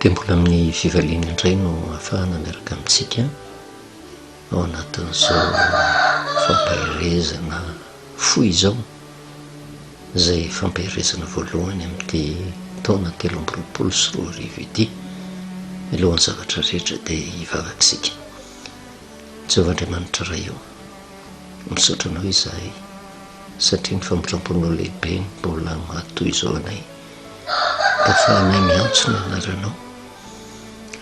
Dia mbola amin'ny fifaliana indray no ahafahana miaraka amintsika ao anatin'izao fampaherezana fohy izao, izay fampaherezana voalohany amin'ity taona 2023 ity. Mialohan'ny zavatra rehetra dia hivavaka isika. Jehovah Andriamanitra Ray ô, misaotra Anao izahay satria ny famindram-ponao lehibe no mbola mahatoy izao anay. Ahafahanay miantso ny anaranao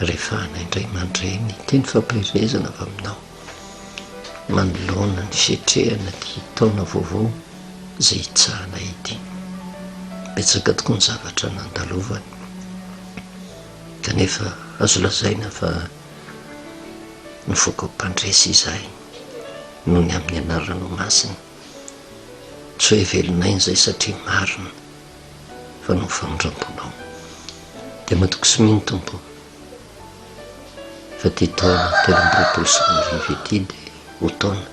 ary ahafahanay indray mandre ny teny fampaherezana avy aminao manoloana ny fiatrehana ity taona vaovao izay hitsahanay ity. Betsaka tokoa ny zavatra nandalovana kanefa azo lazaina fa nivoaka ho mpandresy izahay noho ny amin'ny anaranao masina. Tsy hoe velon'aina izay satria marina. fa noho ny famindram-ponao. Dia matoky sy mino Tompo ô, fa ity taona 2023 ity dia ho taona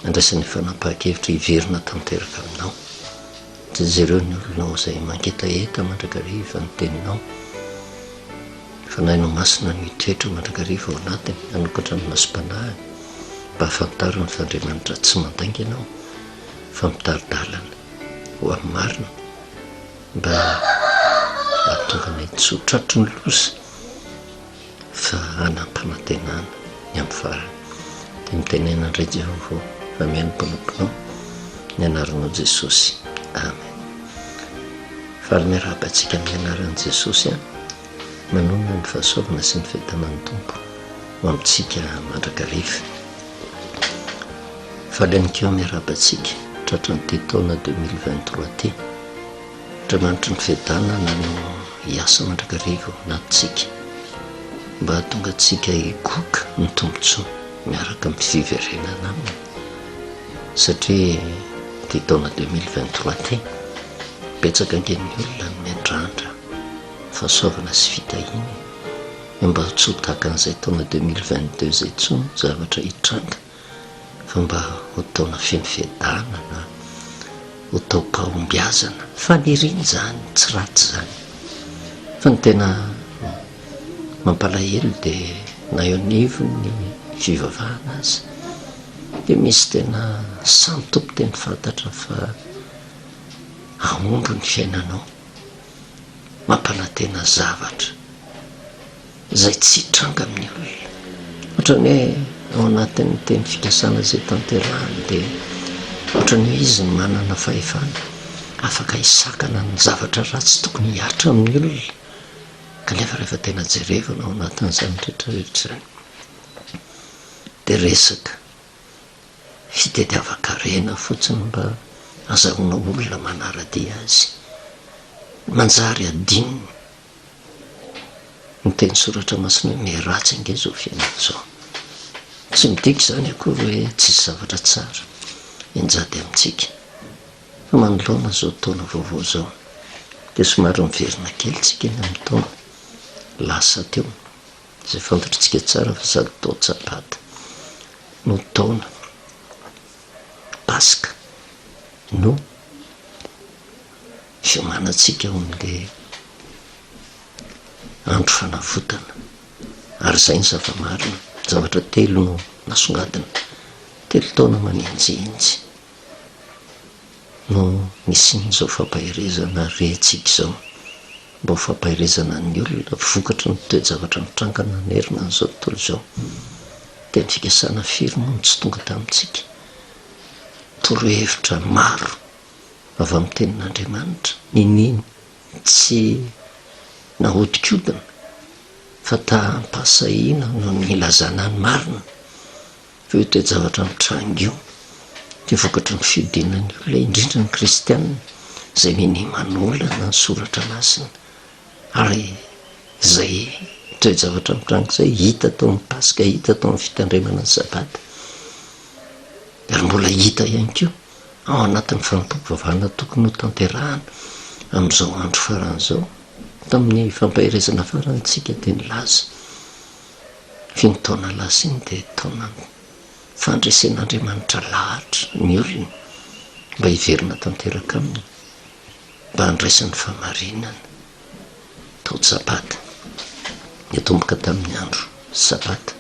andraisan'ny fanapahan-kevitra hiverina tanteraka aminao. Dia jereo ny olonao izay mangetaheta mandrakariva ny teninao. Fanahinao masina no hitoetra mandrakariva ao anatiny, hanokatra ny masom-panahiny mba hahafantarany fa Andriamanitra tsy mandainga ianao fa mitari-dalana. Ho amin'ny marina mba hahatonga anay tsy ho tratry ny loza fa hanam-panantenana ny amin'ny farany. Dia mitenena indray Jehovah ô, fa mihaino mpanomponao ny anaranao Jesosy. Amen. Faly miarahaba antsika amin'ny anaran'i Jesosy aho. Manonona ny fahasoavana sy ny fiadanan'ny Tompo ho amintsika mandrakariva. Faly ihany koa miarahaba antsika tratran'ity taona 2023 ity. Andriamanitry ny fiadanana no hiasa mandrakariva ao anatintsika mba hahatonga antsika higoka ny tombontsoa miaraka amin'ny fiverenana aminy satria ity taona 2023 ity betsaka ange ny olona no miandrandra fahasoavana sy fitahiana e. Mba tsy ho tahaka an'izay taona 2022 izay intsony ny zavatra hitranga fa mba ho taona feno fiadanana, ho taom-pahombiazana. Faniriana izany, tsy ratsy izany. Fa ny tena mampalahelo dia na eo anivon'ny fivavahana aza dia misy tena samy tompon-teny fantatra fa hahomby ny fiainanao. Mampanantena zavatra izay tsy hitranga amin'ny olona. Ohatran'ny hoe ao anatin'ny teny fikasana izay tanterahany dia ohatran'ny hoe izy no manana fahefana afaka hisakana ny zavatra ratsy tokony hihatra amin'ny olona. Kanefa rehefa tena jerevana ao anatin'izany rehetra rehetra izany dia resaka fitediavan-karena fotsiny mba azahoana olona manara-dia azy. Manjary adinony ny teny soratra masina hoe miharatsy ange izao fiainana izao. Tsy midika izany akory hoe tsisy zavatra tsara mianjady amintsika. Fa manoloana izao taona vaovao izao dia somary miverina kely tsika eny amin'ny taona lasa teo izay fantatritsika tsara fa sady taon-tsabata no taona Paska no fiomanantsika ao amin'ilay andro fanavotana. Ary izay ny zava-marina. Zavatra telo no nasongadina. Telo taona manenjihenjy no nisian'izao fampaherezana rentsika izao. Mba ho fampaherezana ny olona vokatry ny toe-javatra nitranga nanerana an'izao tontolo izao. Teny fikasana firy moa no tsy tonga tamintsika? Torohevitra maro avy amin'ny Tenin'Andriamanitra, niniana tsy nahodikodina fa taham-pahasahiana no nilazana ny marina fa io toe-javatra mitranga io dia vokatry ny fihodinan'ny olona, indrindra ny kristiana izay minia manolana ny soratra masina ary izay toe-javatra mitranga izay hita tao amin'ny Paska, hita tao amin'ny fitandremana ny Sabata ary mbola hita ihany koa ao anatin'ny fanompoam-pivavahana tokony ho tanterahana amin'izao andro farany izao. Tamin'ny fampaherezana farany isika dia nilaza fa iny taona lasa iny dia taona fandresen'Andriamanitra lahatra ny olony mba hiverina tanteraka aminy, mba handraisany fahamarinana tao Tsabata. Niatomboka tamin'ny andro Sabata,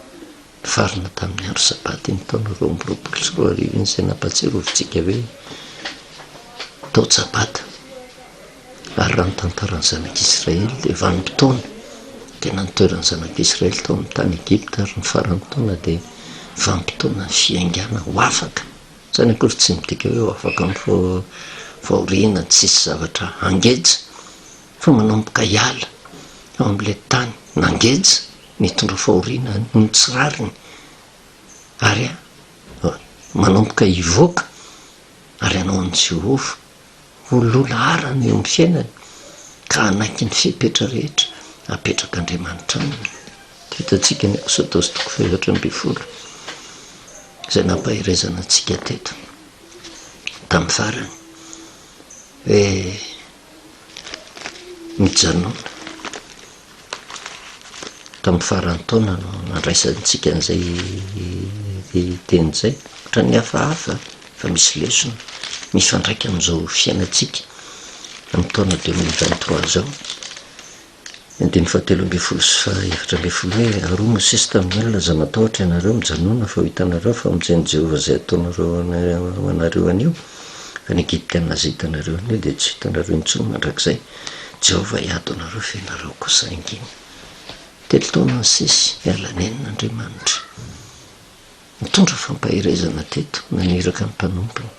nifarana tamin'ny andro Sabata iny taona 2022 iny izay nampahatsiarovintsika hoe taon-tsabata. Ary raha ny tantaran'ny zanak'Israely dia vanim-potoana tena nitoeran'ny zanak'Israely tao amin'ny tany Egypta ary ny faran'ny taona dia vanim-potoanan'ny fiaingàna ho afaka. Izany akory tsy midika hoe ho afaka amin'ny fahoriana tsisy zavatra hangeja fa manomboka hiala ao amin'ilay tany nangeja nitondra fahoriana ny tsy rariny ary manomboka hivoaka ary hanao an'i Jehovah ho loha laharana eo amin'ny fiainany ka hanaiky ny fepetra rehetra apetrak'Andriamanitra aminy. Hitantsika ny Eksodosy toko faha-14 izay nampaherezana antsika teto tamin'ny farany hoe mijanona tamin'ny faran'ny taona no nandraisantsika an'izay teny izay. Ohatran'ny hafahafa fa misy lesona mifandraika amin'izao fiainantsika amin'ny taona 2023 izao. Ny andininy fahatelo ambin'ny folo sy faha-efatra ambin'ny folo hoe, Ary hoy Mosesy tamin'ny olona, Aza matahotra ianareo, mijanòna, fa ho hitanareo fa hamonjen'i Jehovah izay ataonareo ho anareo anio, fa ny Egyptiana izay hitanareo anio dia tsy ho hitanareo intsony mandrakizay. Jehovah hiady ho anareo, fa ianareo kosa hangina. Telo taona nisesy, niala nenina Andriamanitra. Nitondra fampaherezana teto, naniraka ny mpanompony.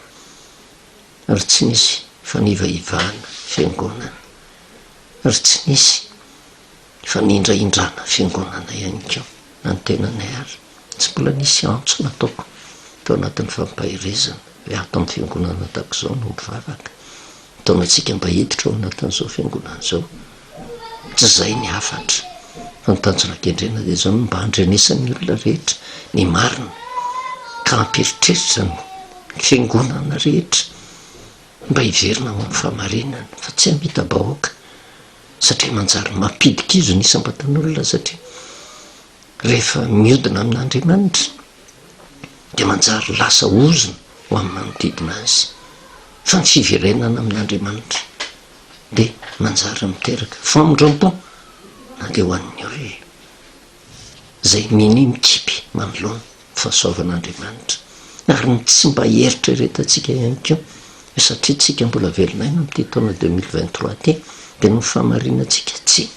Ary tsy nisy fanivahivahana fiangonana. Ary tsy nisy fanindrahindrana fiangonana ihany koa, na ny tenanay ary. Tsy mbola nisy antso nataoko tao anatin'ny fampaherezana hoe ato amin'ny fiangonana tahaka izao no mivavaka. Mitaona antsika mba hiditra ao anatin'izao fiangonana izao. Tsy izay ny hafatra, fa ny tanjona kendrena dia izao, ny mba handrenesan'ny olona rehetra ny marina, ka hampieritreritra ny fiangonana rehetra mba hiverina ao amin'ny fahamarinana, fa tsy hamita-bahoaka, satria manjary mampidi-kizo ny isam-batan'olona, satria rehefa miodina amin'Andriamanitra dia manjary lasa ozona ho amin'ny manodidina azy, fa ny fiverenana amin'Andriamanitra dia manjary miteraka famindram-po na dia ho an'ny olona izay minia mikipy manoloana ny fahasoavan'Andriamanitra ary ny tsy mba hieritreretantsika ihany koa hoe satria tsika mbola velon'aina amin'ity taona 2023 ity dia noho ny fahamarinantsika tsia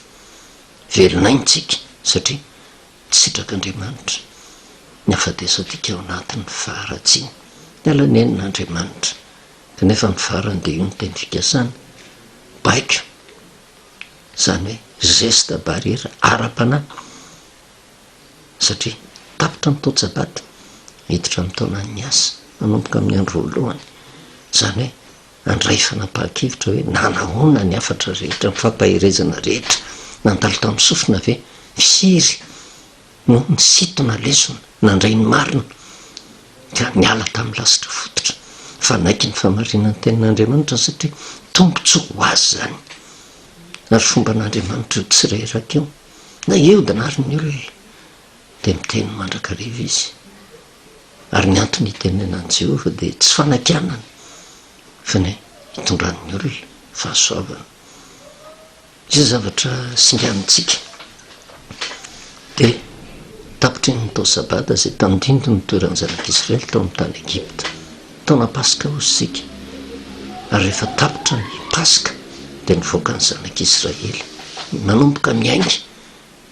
velon'aina tsika satria tsy sitrak'Andriamanitra ny hafatesantsika ao anatin'ny faharatsiana. Miala nenina Andriamanitra. Kanefa ny farany dia io ny teny fikasana, baiko, izany hoe geste barrière ara-panahy, satria tapitra ny taon-tsabata, hiditra amin'ny taonan'ny asa, manomboka amin'ny andro voalohany, izany hoe handray fanapahan-kevitra hoe nanahoana ny hafatra rehetra, ny fampaherezana rehetra, nandalo tamin'ny sofina ve? Firy no nisintona lesona, nandray ny marina, ka niala tamin'ny lasitra fototra, fa naiky ny fahamarinan'ny Tenin'Andriamanitra satria tombontsoa ho azy izany. Ary fomban'Andriamanitra io tsy reraka io. Na hiodina ary ny olona, dia miteny mandrakariva Izy. Ary ny antony hitenenan'i Jehovah dia tsy fanakianana, fa ny hitondran'ny olona fahasoavana. Izay zavatra singanintsika dia tapitry ny tao Sabata izay tandindon'ny nitoeran'ny zanak'Israely tao amin'ny tany Egypta. Taona Paska hozy isika. Ary rehefa tapitra ny Paska dia nivoaka ny zanak'Israely. Manomboka miainga.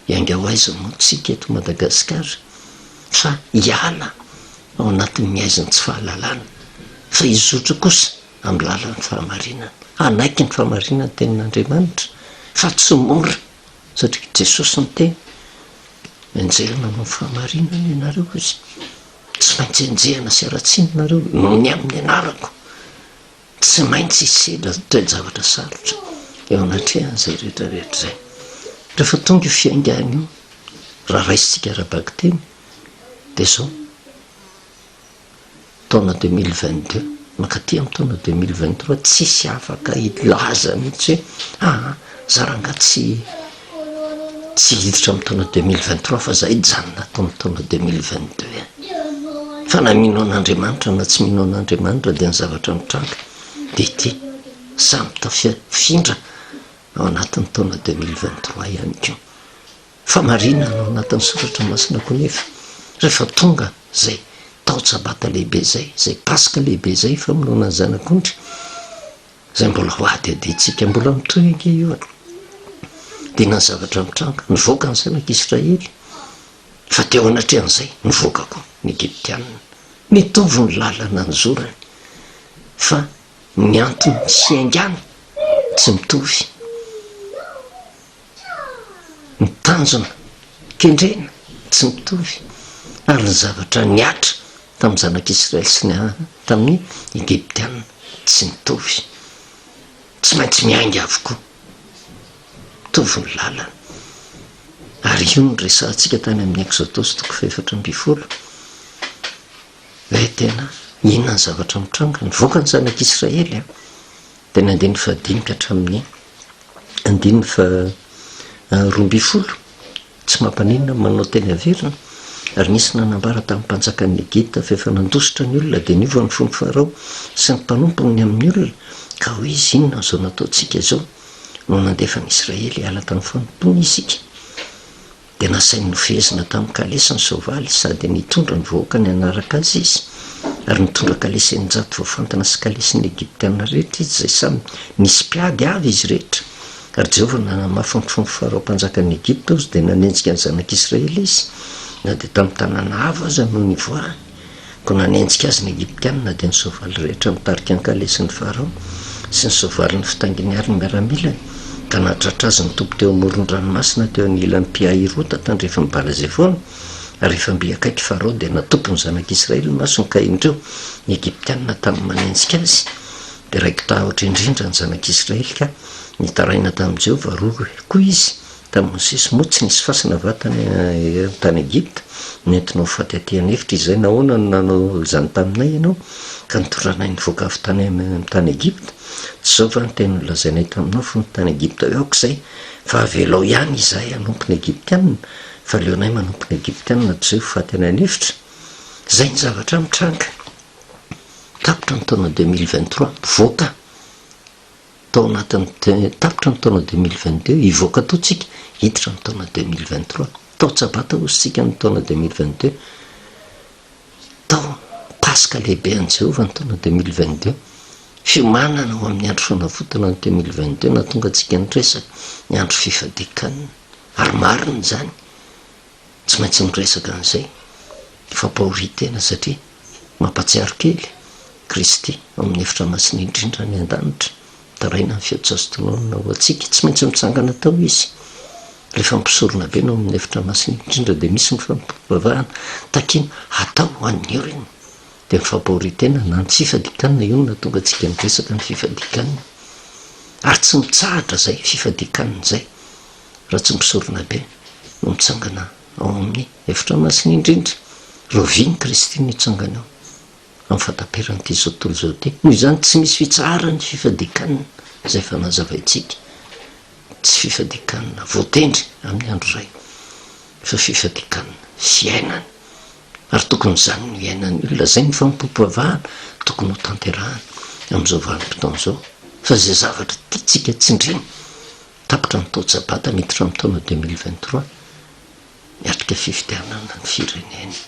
Hiainga ho aiza moa tsika eto Madagasikara fa hiala ao anatin'ny haizin'ny tsy fahalalana fa hizotra kosa amin'ny lalan'ny fahamarinana. Hanaiky ny fahamarinan'ny Tenin'Andriamanitra fa tsy mora satria Jesosy niteny, Enjehina amin'ny fahamarinana ianareo izy. Tsy maintsy enjehina sy haratsiana ianareo noho ny amin'ny anarako. Tsy maintsy hisedra toe-javatra sarotra eo anatrehan'izay rehetra rehetra izay. Rehefa tonga io fiaingàna io, raha raisintsika ara-bakiteny, dia izao, taona 2022 mankaty amin'ny taona 2023 tsisy afaka hilaza mihitsy hoe aa za rangaha tsy tsy hiditra amin'ny taona 2023 fa za hijanona ato amin'ny taona 2022 e. Fa na mino an'Andriamanitra na tsy mino an'Andriamanitra dia ny zavatra mitranga dia ity samy tafifindra ao anatin'ny taona 2023 ihany koa. Famarinana ao anatin'ny soratra masina koa nefa rehefa tonga izay tao-tsabata lehibe izay, izay Paska lehibe izay, famonoana ny zanak'ondry, izay mbola ho hadihadiantsika, mbola mitohy ange io e! Dia inona ny zavatra mitranga? Nivoaka ny zanak'Israely, fa teo anatrehan'izay, nivoaka koa ny Egyptianina. Nitovy ny lalana nizorany, fa ny antony hiaingàny tsy mitovy. Ny tanjona kendrena tsy mitovy ary ny zavatra nihatra tamin'ny zanak'Israely sy ny tamin'ny Egyptiana tsy mitovy. Tsy maintsy miainga avokoa. Mitovy ny lalana. Ary io no resahantsika tany amin'ny Eksodosy toko fahefatra ambin'ny folo hoe tena inona ny zavatra mitranga. Nivoaka ny zanak'Israely dia ny andininy fahadimy ka hatramin'ny Andininy faha 12, Tsy mampaninona ny manao teny averina, ary nisy nanambara tamin'ny mpanjakan'i Egypta fa efa nandositra ny olona, dia niova ny fon'i Farao sy ny mpanompony ny amin'ny olona, ka hoy izy, Inona izao nataontsika izao, no nandefa ny Israely hiala tamin'ny fanompoana isika? Dia nasainy nofehezina tamin'ny kalesy ny soavaly, sady nitondra ny vahoakany hanaraka azy izy, ary nitondra kalesy 600 voafantina sy kalesin'ny Egyptiana rehetra izy, izay samy nisy mpiady avy izy rehetra. Ary Jehovah nanamafy ny fon'i Farao mpanjakan'i Egypta ozy, dia nanenjika ny zanak'Israely izy, na dia tamin'ny tanàna avo aza no nivoahany. Koa nanenjika azy ny Egyptiana, dia ny soavaly rehetra nitarika ny kalesin'i Farao, sy ny soavaliny fitainginy ary ny miaramilany, ka nahatratra azy ny toby teo amoron-dranomasina teo anilan'i Pi-Hahirota tandrifin'i Bala-Zefona. Ary rehefa mby akaiky Farao, dia natopy ny zanak'Israely ny masony, ka indreo, ny Egyptiana tamy manenjika azy. Dia raiki-tahotra indrindra ny zanak'Israely ka nitaraina tamin'i Jehovah, ary hoy koa izy, Tamin'i Mosesy, moa tsy nisy fasana va tany tany Egypta? Nentinao ho faty aty an'efitra izahay, nahoana no nanao izany taminay ianao, ka nitondranay nivoaka avy tany tany Egypta? Tsy izao va ny teny nolazainay taminao fony tany Egypta hoe, Aoka izay, fa avelao ihany izahay hanompo ny Egyptiana, fa aleonay manompo ny Egyptiana toy izay ho faty any an'efitra? Izay ny zavatra mitranga. Tapitra ny taona 2023, mivoaka. Tao anatin'ny tapitra ny taona 2022, hivoaka tao tsika, hiditra ny taona 2023. Tao Tsabata hozy tsika ny taona 2022. Tao Paska lehibe an'i Jehovah ny taona 2022. Fiomanana ho amin'ny andro fanavotana ny 2022 nahatonga antsika niresaka ny andro fifadian-kanina. Ary marina izany. Tsy maintsy miresaka an'izay fampahorian-tena satria mampahatsiaro kely Kristy ao amin'ny efitra masina indrindra any an-danitra. Mitaraina ny feo tsy azo tononina ho antsika. Tsy maintsy mitsangana tao Izy. Rehefa mpisoronabe no ao amin'ny efitra masina indrindra dia misy ny fanompoam-pivavahana takiana hatao ho an'ny olona. Dia ny fampahorian-tena na ny fifadian-kanina io no nahatonga antsika niresaka ny fifadian-kanina. Ary tsy mitsahatra izay fifadian-kanina izay. raha tsy mpisoronabe no mitsangana ao amin'ny efitra masina indrindra. Rahoviana Kristy no hitsangana ao amin'ny fahataperan'ity izao tontolo izao ity? Noho izany, tsy misy fitsaharana ny fifadian-kanina izay efa nazavaintsika. Tsy fifadian-kanina voatendry amin'ny andro iray, fa fifadian-kanina fiainana. Ary tokony izany no iainan'ny olona. Izay ny fanompoam-pivavahana tokony hotanterahana amin'izao vanim-potoana izao. Fa izay zavatra tiantsika tsindriana Tapitra ny taon-tsabata miditra amin'ny taona 2023, miatrika fifidianana ny firenena.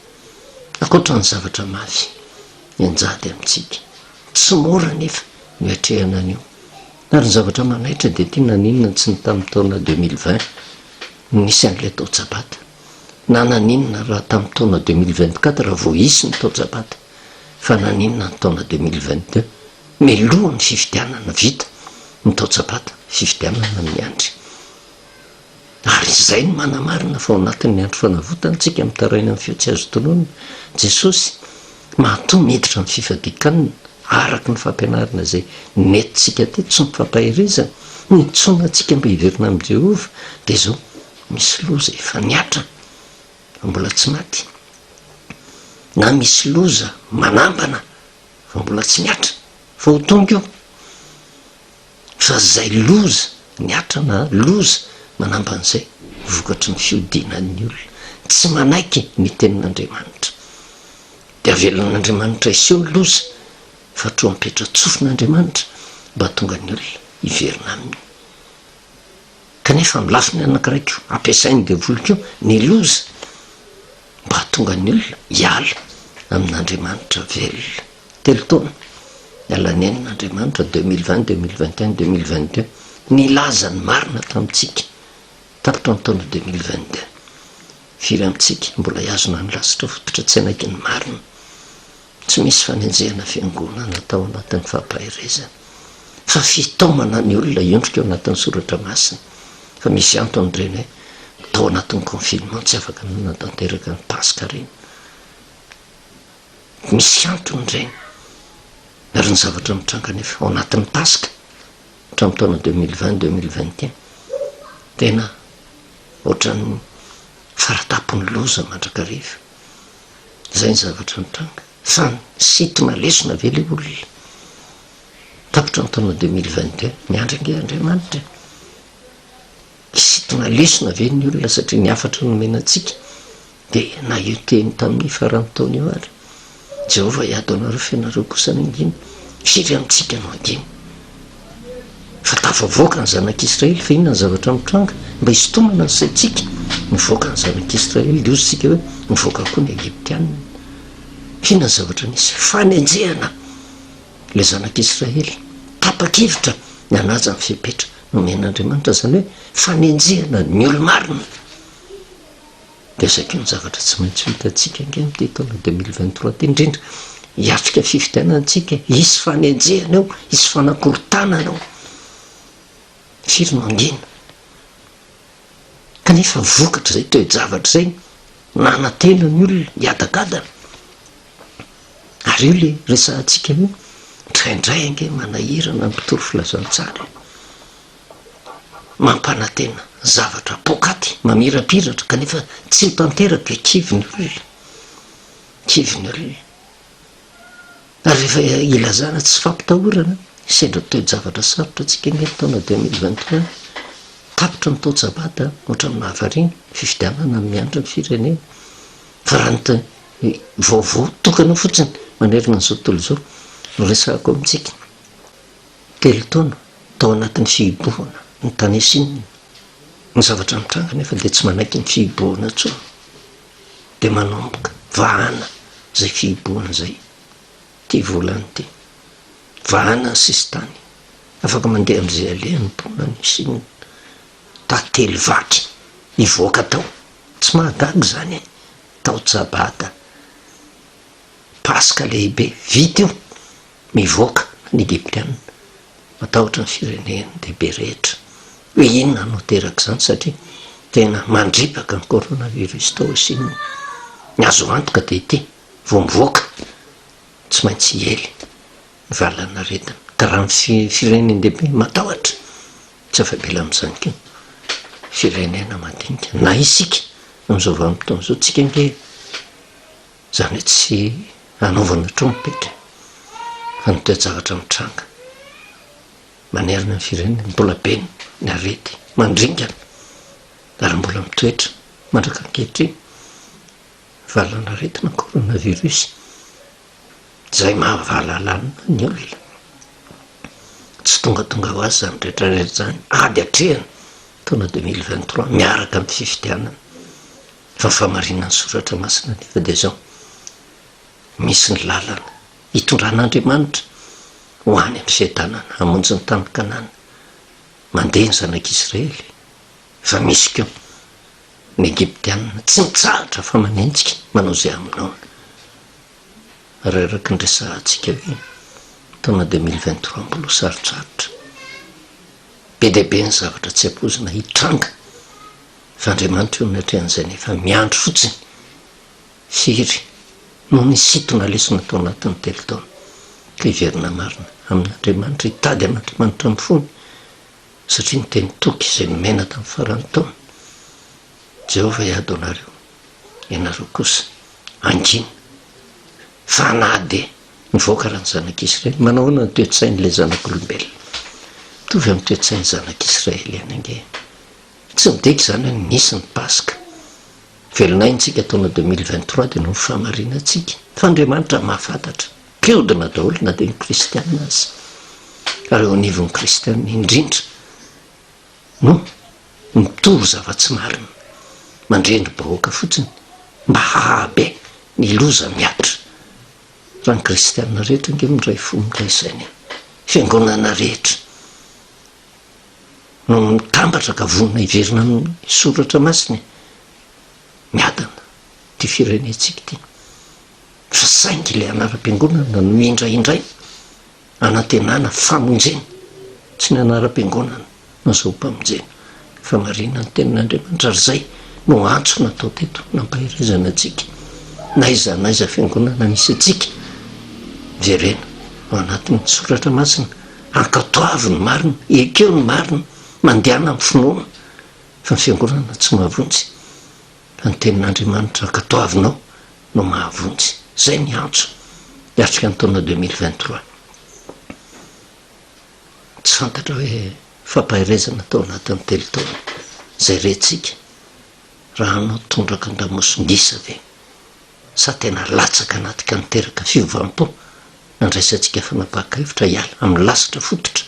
Ankoatra ny zavatra mafy mianjady amintsika, tsy mora anefa ny hiatrehana an'io. Ary ny zavatra manaitra dia ity, naninona tsy ny tamin'ny taona 2020 no nisy an'ilay taon-tsabata? Na naninona raha tamin'ny taona 2024 vao hisy ny taon-tsabata? Fa naninona ny taona 2022? Mialoha ny fifidianana vita ny taon-tsabata, fifidianana no miandry. Ary izay no manamarina fa ao anatin'ny andro fanavotana isika mitaraina amin'ny feo tsy azo tononina. Jesosy matoa miditra amin'ny fifadian-kanina araka ny fampianarana izay nentintsika teto sy ny fampaherezana nitsoana antsika mba hiverina amin'i Jehovah, dia izao misy loza efa nihatra fa mbola tsy maty, na misy loza manambana Fa mbola tsy mihatra fa ho tonga io. Fa zay loza nihatra na loza manamba an'izay vokatry ny fiodinan'ny olona tsy manaiky ny tenin'Andriamanitra. Dia avelan'Andriamanitra hiseho ny loza fa trompetra tsofin'Andriamanitra mba hahatonga ny olona hiverina aminy. Kanefa amin'ny lafiny anankiray koa, ampiasain'ny devoly koa ny loza mba hahatonga ny olona hiala amin'Andriamanitra velona. Telo taona niala nenina Andriamanitra, 2020, 2021, 2022, nilaza ny marina tamintsika. Tapitra ny taona 2022. Firy amintsika mbola hihazona ny lasitra fototra tsy hanaiky ny marina? Tsy misy fanenjehana fiangonana tao anatin'ny fampaherezana, fa fitaomana ny olona hiondrika ao anatin'ny soratra masina. Fa misy antony ireny hoe tao anatin'ny confinement tsy afaka nanatanteraka ny Paska ireny. Misy antony ireny. Ary ny zavatra mitranga anefa ao anatin'ny Paska hatramin'ny taona 2020, 2021, tena ohatran'ny faratapon'ny loza mandrakariva. Izay ny zavatra nitranga. Fa nisintona lesona ve ilay olona? Tapitra ny taona 2022, miandry ange Andriamanitra e! Hisintona lesona ve ny olona satria ny hafatra nomena antsika dia na io teny tamin'ny faran'ny taona io ary, Jehovah hiady ho anareo fa ianareo kosa hangina. Firy amintsika no hangina? Fa tafavoaka ny zanak'Israely, fa inona ny zavatra mitranga? Mba hisintomana ny saintsika, nivoaka ny zanak'Israely, dia hozy isika hoe nivoaka koa ny Egyptiana. Inona ny zavatra nisy? Fanenjehana ilay zanak'Israely, tapa-kevitra ny hanaja ny fepetra nomen'Andriamanitra, izany hoe fanenjehana ny olo-marina. Dia izay koa ny zavatra tsy maintsy ho hitantsika ange amin'ity taona 2023 ity, indrindra hiatrika fifidianana isika, hisy fanenjehana eo, hisy fanakorontanana eo. Firy no hangina? Kanefa vokatr'izay toe-javatra izay, nanantena ny olona hiadakadana. Ary io ilay resahantsika io, indraindray ange manahirana ny mpitory filazantsara e. Mampanantena zavatra poakaty, mamirapiratra kanefa tsy ho tanteraka dia kivy ny olona. Kivy ny olona. Ary rehefa ilazana tsy fampitahorana, sendra toe-javatra sarotra antsika ange ny taona 2021, tapitra ny taon-tsabata, ohatran'ny mahavariana, fifidianana no miandry ny firenena. Fa raha ny vaovao tokana fotsiny manerana an'izao tontolo izao no resahako amintsika. Telo taona tao anatin'ny fihibohana ny tany Chine. Ny zavatra mitranga anefa dia tsy manaiky ny fihibohana intsony. Dia manomboka vahana izay fihibohana izay ity volana ity. Vahana ny sisintany. Afaka mandeha amin'izay alehany ny mponina any Chine. Tantely vaky nivoaka tao. Tsy mahagaga izany e! Tao Tsabata. Paska lehibe. Vita io. Mivoaka ny Egyptiana, matahotra ny firenen-dehibe rehetra hoe inona no aterak'izany satria tena mandripaka ny coronavirus tao Chine. Ny azo antoka dia ity, vao mivoaka tsy maintsy hiely ny valan'aretina. Ka raha ny firenen-dehibe matahotra, tsy afa-bela amin'izany koa ny firenena madinika na isika amin'izao vanim-potoana izao. Tsika ange Izany hoe tsy hanaovana trompetra fa ny toe-javatra mitranga manerana ny firenena, mbola be ny arety mandringana ary mbola mitoetra mandraka ankehitriny valanaretina coronavirus izay mahavalalanina ny olona. Tsy tongatonga ho azy izany rehetra rehetra izany, ady atrehina taona 2023 miaraka amin'ny fifidianana. Fa ny fahamarinan'ny Soratra Masina anefa dia izao, misy ny lalana hitondran'Andriamanitra ho any amin'ny fiadanana, hamonjy ny tany Kanana. Mandeha ny zanak'Israely, fa misy koa ny Egyptiana tsy mitsahatra fa manenjika, manao izay hamonoana. Ary araka ny resahantsika hoe taona 2023 mbola ho sarotsarotra. Be dia be ny zavatra tsy ampoizina hitranga. Fa Andriamanitra eo anatrehan'izay nefa miandry fotsiny firy no nisintona lesona tao anatin'ny telo taona ka hiverina marina amin'Andriamanitra, hitady an'Andriamanitra amin'ny fony satria ny teny toky izay nomena tamin'ny faran'ny taona, Jehovah hiady ho anareo, ianareo kosa hangina. Fa na dia nivoaka ra ny zanak'Israely, manao ahoana ny toe-tsain'ilay zanak'olombelona? Mitovy amin'ny toe-tsain'ny zanak'Israely ihany ange. Tsy midika izany hoe nisy ny Paska. Velon'aina isika taona 2023 dia noho ny fahamarinantsika. Fa Andriamanitra mahafantatra. Mpiodina daholo na dia ny kristiana aza. Ary eo anivon'ny kristiana indrindra no. Mitory zava-tsy marina, mandrendri-bahoaka fotsiny mba hahabe ny loza mihatra. Raha ny kristiana rehetra ange miray fo miray saina e! Fiangonana rehetra no mitambatra ka vonona hiverina amin'ny soratra masina e! Miadana ity firenentsika ity. Fa saingy ilay anaram-piangonana no indraindraina anantenana famonjena, tsy ny anaram-piangonana no azahoam-pamonjena, fa marina ny tenin'Andriamanitra ary izay no antso natao teto nampaherezana antsika, n'aiza n'aiza fiangonana misy antsika, jerena ao anatin'ny soratra masina, ankatoavy ny marina, ekeo ny marina, mandehana amin'ny finoana, fa ny fiangonana tsy mahavonjy, fa ny tenin'Andriamanitra ankatoavinao no mahavonjy. Izay ny antso hiatrika ny taona 2023. Tsy fantatra hoe fampaherezana tao anatin'ny telo taona izay rentsika rano tondraka an-damosin-gisa ve sa tena latsaka anaty ka niteraka fiovam-po nandraisantsika fanapahan-kevitra hiala amin'ny lasitra fototra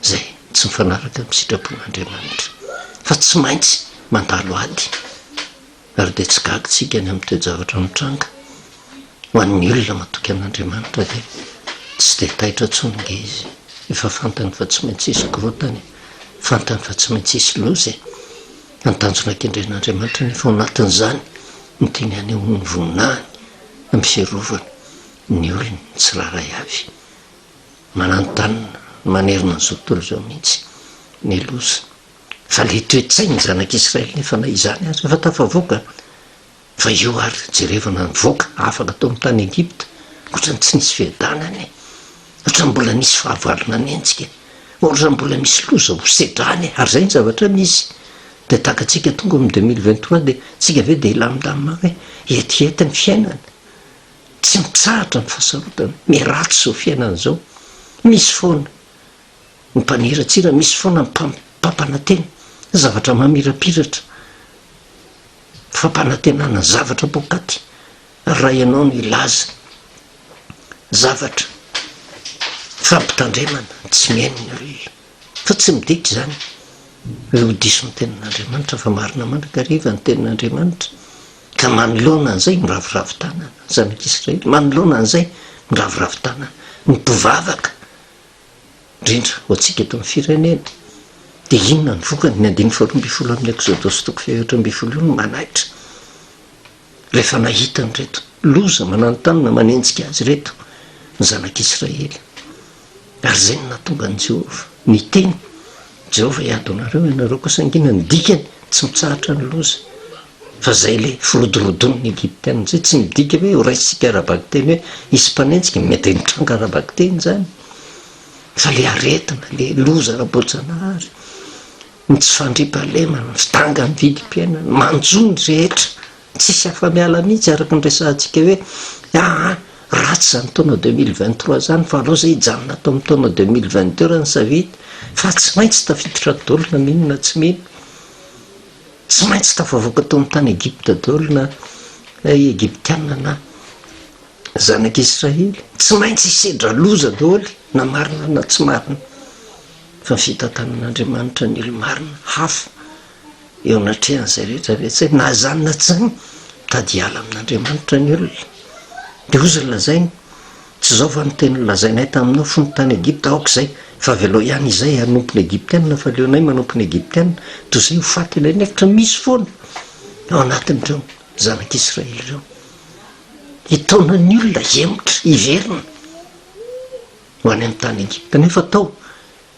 izay tsy mifanaraka amin'ny sitrapon'Andriamanitra fa tsy maintsy mandalo ady Ary dia tsy gaga isika ny amin'ny toe-javatra mitranga. Ho an'ny olona matoky an'Andriamanitra dia tsy dia taitra intsony ange izy. Efa fantany fa tsy maintsy hisy korontana e. Fantany fa tsy maintsy hisy loza e. Fa ny tanjona kendren'Andriamanitra anefa ao anatin'izany no tiany hanehoany ny voninahiny amin'ny fiarovana ny olony tsirairay avy. Mananontanona, manerana an'izao tontolo izao mihitsy ny loza. Fa le toe-tsain'ny zanak'Israely nefa na izany aza efa tafavoaka fa io ary jerevana nivoaka afaka tao amin'ny tany Egypta ohatrany tsy nisy fiadanana e, ohatrany mbola nisy fahavalo nanenjika e, ohatrany mbola misy loza ho sedrana e, ary zay ny zavatra misy. Dia tahaka antsika tonga amin'ny 2023 dia tsika ve dia hilamindamina hoe etiety ny fiainana, tsy mitsahatra ny fahasarotana, miharatsy izao fiainana izao, misy foana. Ny mpaniratsira misy foana ny mpampanantena zavatra mamirapiratra, fampanantenana zavatra poakaty, ary raha ianao no hilaza zavatra fampitandremana tsy mihaino ny olona, fa tsy midika izany hoe ho diso ny tenin'Andriamanitra fa marina mandrakariva ny tenin'Andriamanitra, ka manoloana an'izay miraviravy tanana ny zanak'Israely, manoloana an'izay miraviravy tanana ny mpivavaka. indrindra ho antsika eto amin'ny firenena. Dia inona ny vokany? Ny andininy faharoa ambin'ny folo amin'ny Eksodosy toko fahaefatra ambin'ny folo io no manaitra. Rehefa nahita an'ireto loza mananontanona manenjika azy ireto ny zanak'Israely. Ary izay no nahatonga an'i Jehovah niteny, Jehovah hiady ho anareo, ianareo kosa hangina. Ny dikany, tsy mitsahatra ny loza. Fa izay ilay firodorodon'ny Egyptiana izay tsy midika hoe ho raisintsika ara-bakiteny hoe hisy mpanenjika, mety mitranga ara-bakiteny izany. Fa ilay aretina, ilay loza ara-boajanahary, ny tsy fandriampahalemana, ny fidangan'ny vidim-piainana, manjo ny rehetra, tsisy afa-miala mihitsy araka ny resahantsika hoe aa ratsy izany taona 2023 izany fa aleo izay hijanona ato amin'ny taona 2022 raha ny savidy fa tsy maintsy tafiditra daholo na mino na tsy mino. Tsy maintsy tafavoaka tao amin'ny tany Egypta daholo na Egyptiana na zanak'Israely. Tsy maintsy hisedra loza daholo na marina na tsy marina. Fa ny fitantanan'Andriamanitra ny olo-marina hafa eo anatrehan'izay rehetra rehetra izay, na izany na tsy izany, mitady hiala amin'Andriamanitra ny olona. Dia hozy ny lazainy, Tsy izao va no teny nolazainay taminao fony tany Egypta, Aoka izay, fa avelao ihany izahay hanompo ny Egyptiana, fa aleonay manompo ny Egyptiana, toy izay ho faty eny an'efitra. Misy foana ao anatin'ireo zanak'Israely ireo. Hitaona ny olona hihemotra, hiverina ho any amin'ny tany Egypta, nefa tao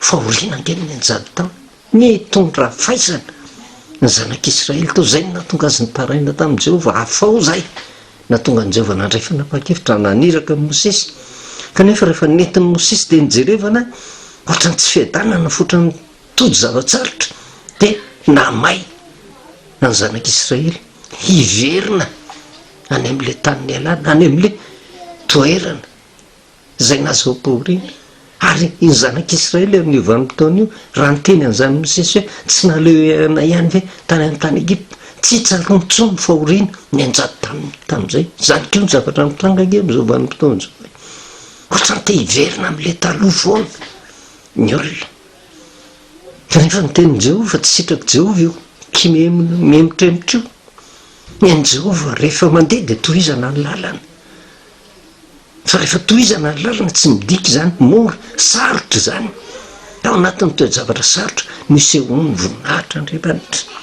Fahoriana ange no nianjady tao. Nitondra faisana ny zanak'Israely tao. Izay no nahatonga azy nitaraina tamin'i Jehovah, Afaho izahay! Nahatonga an'i Jehovah nandray fanapahan-kevitra naniraka an'i Mosesy. Kanefa rehefa nentin'i Mosesy dia nijerevana hoatran'ny tsy fiadanana, hoatran'ny tojo zava-tsarotra, dia namay ny zanak'Israely hiverina any amin'ilay tany nialana, any amin'ilay toerana izay nahazoam-pahoriana. Ary ny zanak'Israely amin'io vanim-potoana io, raha niteny an'izany Mosesy hoe, Tsy naleo anay ihany ve tany amin'ny tany Egypta? Tsy tsaroany intsony ny fahoriana nianjady taminy tamin'izay. Izany koa ny zavatra mitranga ange amin'izao vanim-potoana izao e. Ohatran'ny te hiverina amin'ilay taloha foana ny olona. Kanefa ny tenin'i Jehovah, tsy sitrak'i Jehovah io kimemotremotra io. Ny an'i Jehovah, rehefa mandeha dia tohizana ny lalana. Fa rehefa tohizana ny lalana, tsy midika izany mora, sarotra izany. Tao anatin'ny toe-javatra sarotra no isehoan'ny voninahitr'Andriamanitra.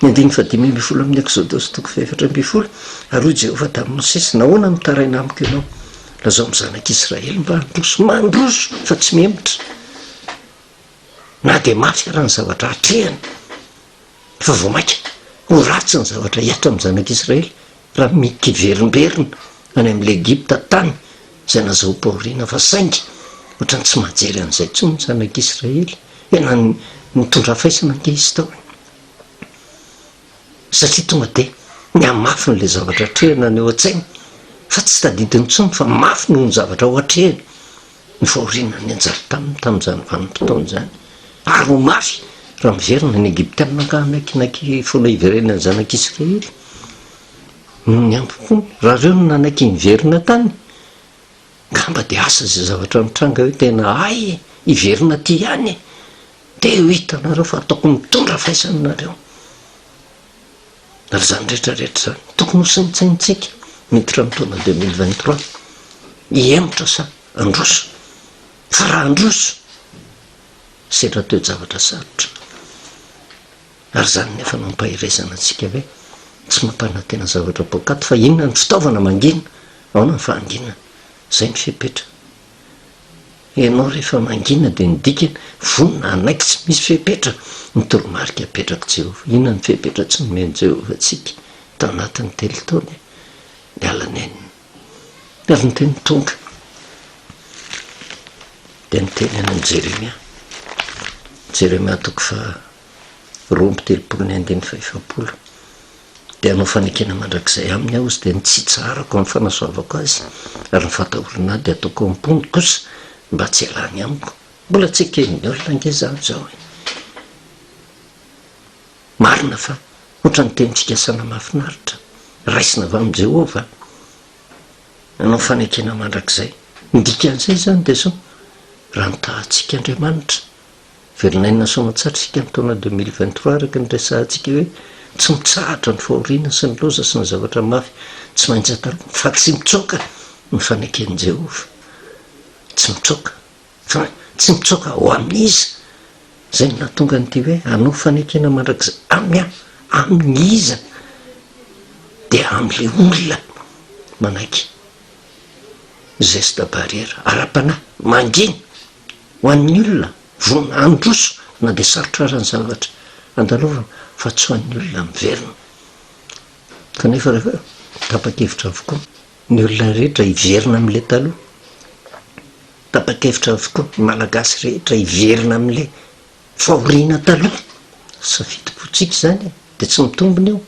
Ny andininy fahadimy ambin'ny folo amin'ny Eksodosy toko fahefatra ambin'ny folo, Ary hoy Jehovah tamin'i Mosesy, Nahoana no mitaraina amiko ianao? Lazao amin'ny zanak'Israely mba handroso. Mandroso fa tsy mihemotra. Na dia mafy ara ny zavatra atrehany, fa vao mainka ho ratsy ny zavatra hihatra amin'ny zanak'Israely raha mikiverimberina any amin'ilay Egypta tany izay nazahoam-pahoriana fa saingy ohatran'ny tsy mahajery an'izay intsony ny zanak'Israely e, na nitondra faisana ange izy tao e. Satria tonga dia nihamafy an'ilay zavatra atrehina ny ao an-tsainy fa tsy tadidiny intsony fa mafy noho ny zavatra ho atrehiny ny fahoriana nianjady taminy tamin'izany vanim-potoana izany. Ary ho mafy raha miverina ny Egyptiana angaha hanaikinaiky foana hiverenan'ny zanak'Israely noho ny hambom-pony. Raha ireo no nanaiky niverina tany, angamba dia asa izay zavatra nitranga hoe tena hay hiverina aty ihany e! Dia ho hitanareo fa ataoko mitondra faisana nareo. Ary izany rehetra rehetra izany, tokony ho saintsainintsika miditra amin'ny taona 2023. Hihemotra sa handroso? Fa raha handroso, sedra toe-javatra sarotra. Ary izany nefa no ampaherezana antsika hoe tsy mampanantena zavatra poakaty fa inona ny fitaovana mangina, ahoana ny fahanginana? Izay ny fepetra. Ianao rehefa mangina dia ny dikany, vonona hanaiky tsy misy fepetra ny toromarika apetrak'i Jehovah. Inona ny fepetra tsy nomen'i Jehovah antsika tao anatin'ny telo taona e? Ny ala-nenina. Ary ny teny tonga dia niteny any amin'i Jeremia. Jeremia toko faha 32 ny andininy fahefapolo. Dia hanao fanekena mandrakizay aminy aho, izy dia ny tsy hitsaharako amin'ny fanasoavako azy, ary ny fahatahorana ahy dia hataoko ao am-pony kosa, mba tsy hialany amiko. Mbola tsy eken'ny olona ange izany izao e! Marina fa hoatran'ny teny fikasana mahafinaritra, raisina avy amin'i Jehovah, hanao fanekena mandrakizay. Ny dikan'izay izany dia izao, raha nitaha antsika Andriamanitra, Velon'aina soamantsara isika ny taona 2023 araka ny resahantsika hoe tsy mitsahatra ny fahoriana sy ny loza sy ny zavatra mafy tsy maintsy atalovana fa tsy mitsoaka ny faneken'i Jehovah. Tsy mitsoaka. Fa tsy mitsoaka ho amin'iza? Izay no nahatonga an'ity hoe hanao fanekena mandrakizay amin'ny amin'iza? Dia amin'ilay olona manaiky geste barrière ara-panahy mangina. Ho an'ny olona vonona handroso na dia sarotra ara ny zavatra andalovana fa tsy ho an'ny olona miverina. Kanefa rehefa tapa-kevitra avokoa ny olona rehetra hiverina amin'ilay taloha, tapa-kevitra avokoa ny Malagasy rehetra hiverina amin'ilay fahoriana taloha, safidim-pontsika izany e, dia tsy mitombina io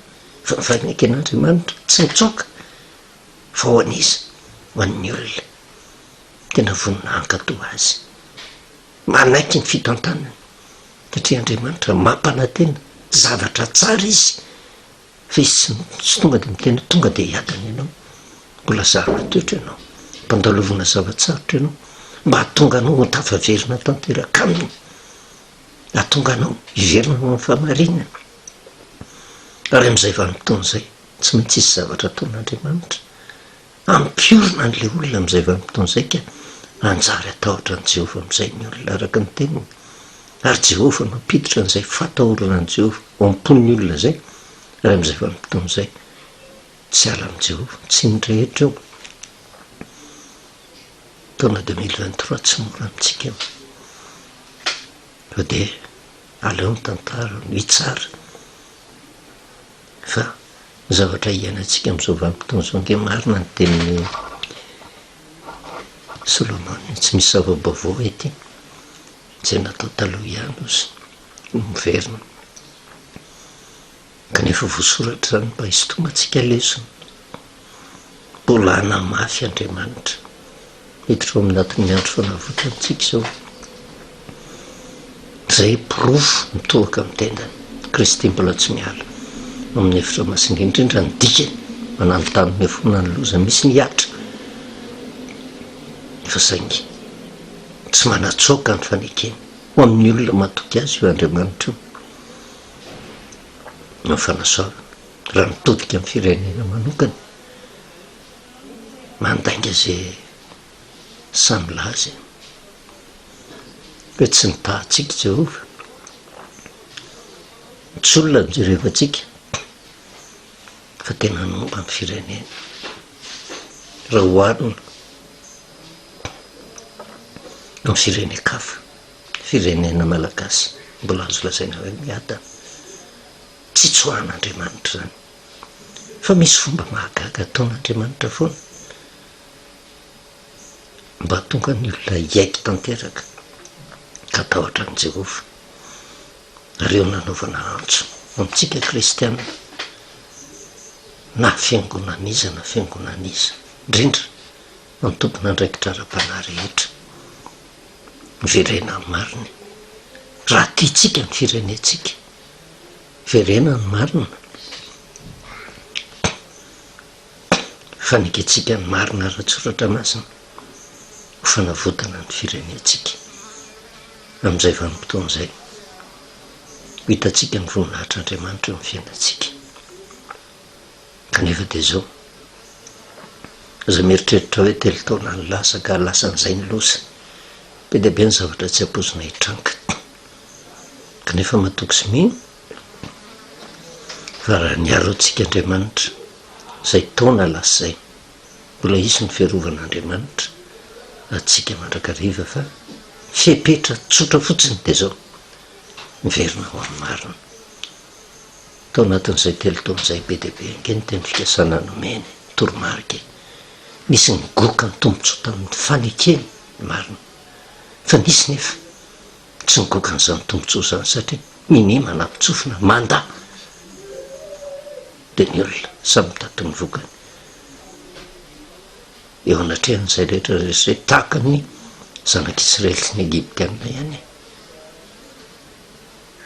fa ny faneken'Andriamanitra tsy mitsoaka fa ho an'iza? Ho an'ny olona. Tena vonona hankatò Azy. Manaiky ny fitantanany, satria Andriamanitra mampanantena zavatra tsara Izy, fa Izy tsy tsy tonga dia miteny hoe tonga dia hiadana ianao. Mbola zarina toetra ianao, ampandalovina zava-tsarotra ianao, mba hahatonga anao ho tafaverina tanteraka Aminy, hahatonga anao hiverina ho amin'ny fahamarinana. Ary amin'izay vanim-potoana izay, tsy maintsy hisy zavatra ataon'Andriamanitra. Hampiorina an'ilay olona amin'izay vanim-potoana izay ka hanjary hatahotra an'i Jehovah amin'izay ny olona araka ny teniny. Ary Jehovah no hampiditra an'izay fahatahorana an'i Jehovah ao am-pon'ny olona izay, ary amin'izay vanim-potoana izay tsy hiala amin'i Jehovah, tsy ny rehetra io. Taona 2023 tsy mora amintsika io. Fa dia aleo ny tantara no hitsara. Fa ny zavatra iainantsika amin'izao vanim-potoana izao ange marina ny tenin'i Solomona, tsy misy zava-baovao ety, izay natao taloha ihany ozy no miverina. Kanefa voasoratra izany mba hisintomantsika lesona. Mbola hanamafy Andriamanitra. Miditra ao anatin'ny andro fanavotana isika izao. Izay porofo mitohaka amin'ny tendany. Kristy mbola tsy miala ao amin'ny efitra masina indrindra ny dikany mananontanona foana ny loza misy mihatra fa saingy tsy manatsoaka ny fanekena. Ho amin'ny olona matoky Azy io Andriamanitra io ny fanasoavana. Raha mitodika amin'ny firenena manokana, mandainga izay sahy milaza hoe tsy nitaha antsika Jehovah. Tsy olona no jerevantsika fa tena nomba ny firenena. Raha oharina amin'ny firenen-kafa, firenena malagasy mbola azo lazaina hoe miadana. Tsy tsoahan'Andriamanitra izany. Fa misy fomba mahagaga ataon'Andriamanitra foana mba hahatonga ny olona hiaiky tanteraka ka hatahotra an'i Jehovah. Ary eo nanaovana antso amintsika kristiana, na fiangonan'iza na fiangonan'iza, indrindra amin'ny tompon'andraikitra ara-panahy rehetra, miverena amin'ny marina. Raha tiantsika ny firenentsika, miverena ny marina. Fanekentsika ny marina ara-tsoratra masina ho fanavotana ny firenentsika. Amin'izay vanim-potoana izay, ho hitantsika ny voninahitr'Andriamanitra eo amin'ny fiainantsika. Kanefa dia izao, aza mieritreritra hoe telo taona ny lasa ka lasan'izay ny loza. Be dia be ny zavatra tsy ampoizina hitranga. Kanefa matoky sy mino fa raha niaro antsika Andriamanitra izay taona lasa izay, mbola hisy ny fiarovan'Andriamanitra antsika mandrakariva fa fepetra tsotra fotsiny dia izao, miverina ho amin'ny marina. Tao anatin'izay telo taona izay be dia be ange ny teny fikasana nomeny, toromarika e. Nisy nigoka ny tombontsoa tamin'ny fanekeny ny marina. Fa nisy nefa tsy nigoka an'izany tombontsoa izany satria minia manampin-tsofina, mandà. Dia ny olona samy mitady ny vokany eo anatrehan'izay rehetra rehetra izay tahaka ny zanak'Israely sy ny Egyptiana ihany e.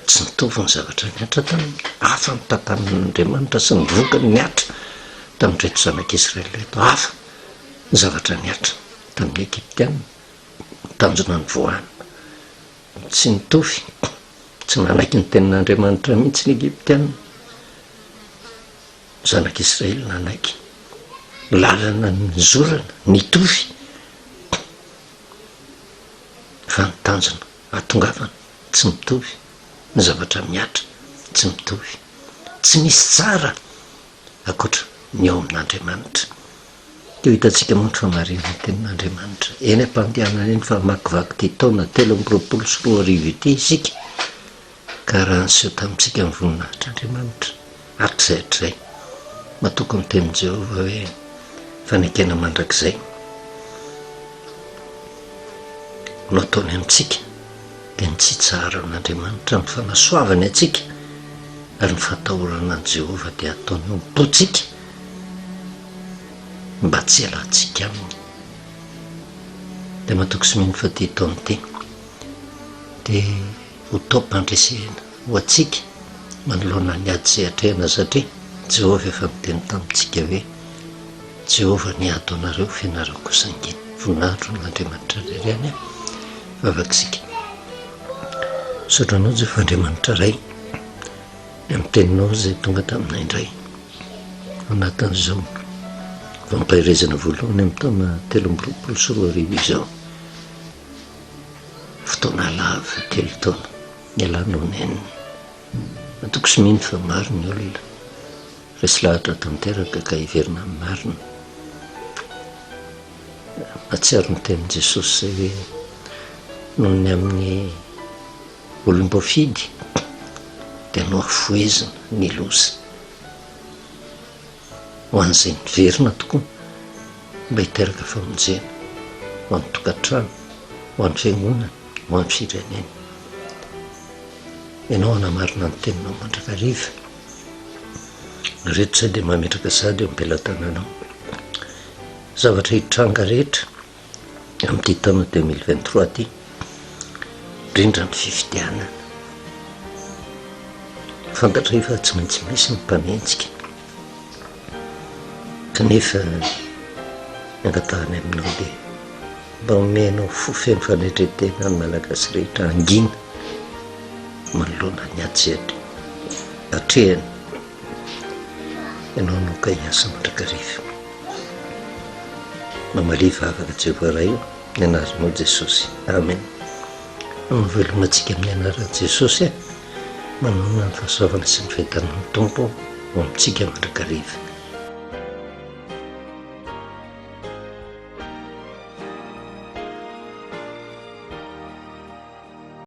Tsy nitovy ny zavatra nihatra taminy. Hafa ny tantanin'Andriamanitra sy ny vokany nihatra tamin'ireto zanak'Israely ireto. Hafa ny zavatra nihatra tamin'ny Egyptiana. Ny tanjona nivoahana. Tsy nitovy. Tsy nanaiky ny tenin'Andriamanitra mihitsy ny Egyptiana. Ny zanak'Israely nanaiky. Ny lalana nizorana nitovy. Fa ny tanjona ahatongavana tsy mitovy, ny zavatra mihatra tsy mitovy. Tsy misy tsara ankoatra ny ao amin'Andriamanitra. Teo hitantsika moa ny fahamarinan'ny tenin'Andriamanitra. Eny am-pandehanana eny fa hamakivaky ity taona 2023 ity isika, ka raha niseho tamintsika ny voninahitr'Andriamanitra hatrizay hatrizay, matoky ny tenin'i Jehovah hoe fanekena mandrakizay no ataony amintsika. dia ny tsy hitsaharan'Andriamanitra ny fanasoavany antsika ary ny fahatahorana an'i Jehovah dia ataony ao am-pontsika mba tsy hialantsika aminy. Dia matoky sy mino fa ity taona ity dia ho taom-pandresena ho antsika manoloana ny ady izay atrehina satria Jehovah efa niteny tamintsika hoe Jehovah niady ho anareo fa ianareo kosa hangina. Voninahitro an'Andriamanitra irery ihany aho. Vavaka isika. Misaotra Anao Jehovah Andriamanitra Ray ny amin'ny Teninao izay tonga taminay indray ao anatin'izao fampaherezana voalohany amin'ny taona 2023 izao. Fotoana lava, telo taona, nialanao nenina. Matoky sy mino fa maro ny olona resy lahatra tanteraka ka hiverina amin'ny marina. Mahatsiaro ny tenin'i Jesosy izay hoe noho ny amin'ny olom-boafidy dia nohafohezina ny loza. Ho an'izay niverina tokoa mba hiteraka famonjena ho an'ny tokantrano, ho an'ny fiangonana, ho an'ny firenena. Ianao hanamarina ny teninao mandrakariva. Ireto izay dia mametraka sahady eo am-pelatananao. Zavatra hitranga rehetra amin'ity taona 2023 ity, indrindra ny fifidianana. Fantatray fa tsy maintsy misy ny mpanenjika, kanefa ny angatahany aminao dia. Mba omenao fo feno fanetren-tena ny Malagasy rehetra hangina manoloana ny ady izay atrehiny. Ianao no ka hiasa mandrakariva. Mamalia vavaka Jehovah Ray o, ny anaranao Jesosy. Amen. Manao veloma antsika amin'ny anaran'i Jesosy e. Manonona ny fahasoavana sy ny fiadanan'ny Tompo ho amintsika mandrakariva.